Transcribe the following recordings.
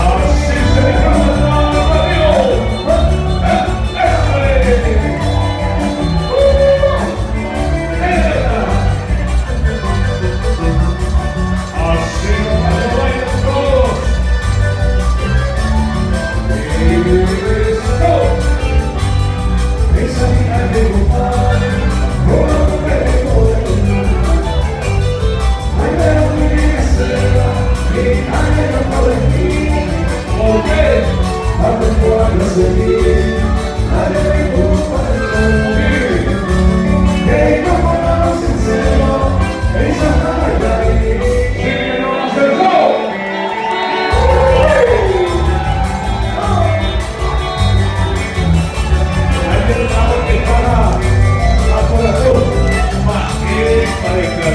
Así se disfruta la radio. ¡Eso es! Así nos bailan todos. ¡Listo! ¿Por qué? ¡Sí que no acertó! Hay que trabajar que para a corazón. Más que pareja.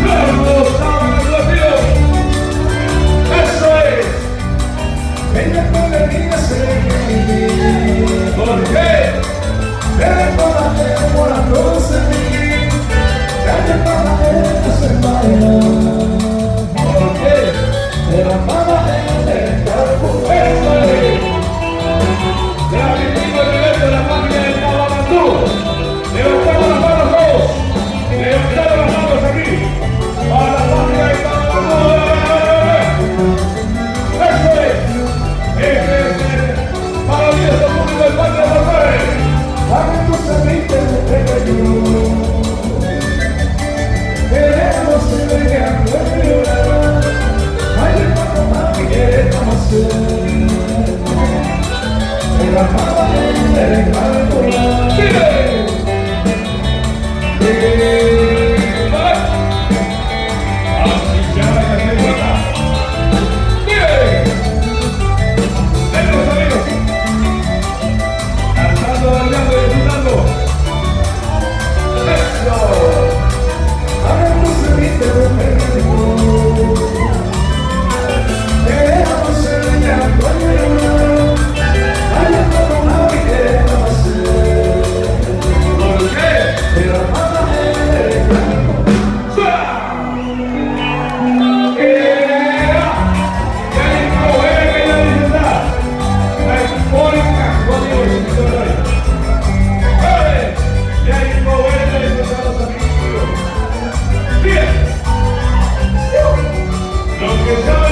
¡Vamos, tío! ¡Eso es! ¿Por qué? ¿Por qué? ¡Eso es! Transmitimos el evento de la familia del Tabalandú. Levantamos las manos todos. Levantamos las manos aquí. Para la familia del Tabalandú. ¡Eso es! Este es el maravilloso público del Parque de Folclore. ¡Sigue! Así ya la canción. ¡Sigue! ¡Venga, amigos! Cantando, bailando y disfrutando. ¡Eso! ¿Por qué? ¡Suena! ¡Ea! Ya llegó, que ya disfrutar. ¡Eh! Ya llegó, que disfrutar los amigos. ¡Bien! Los que saben.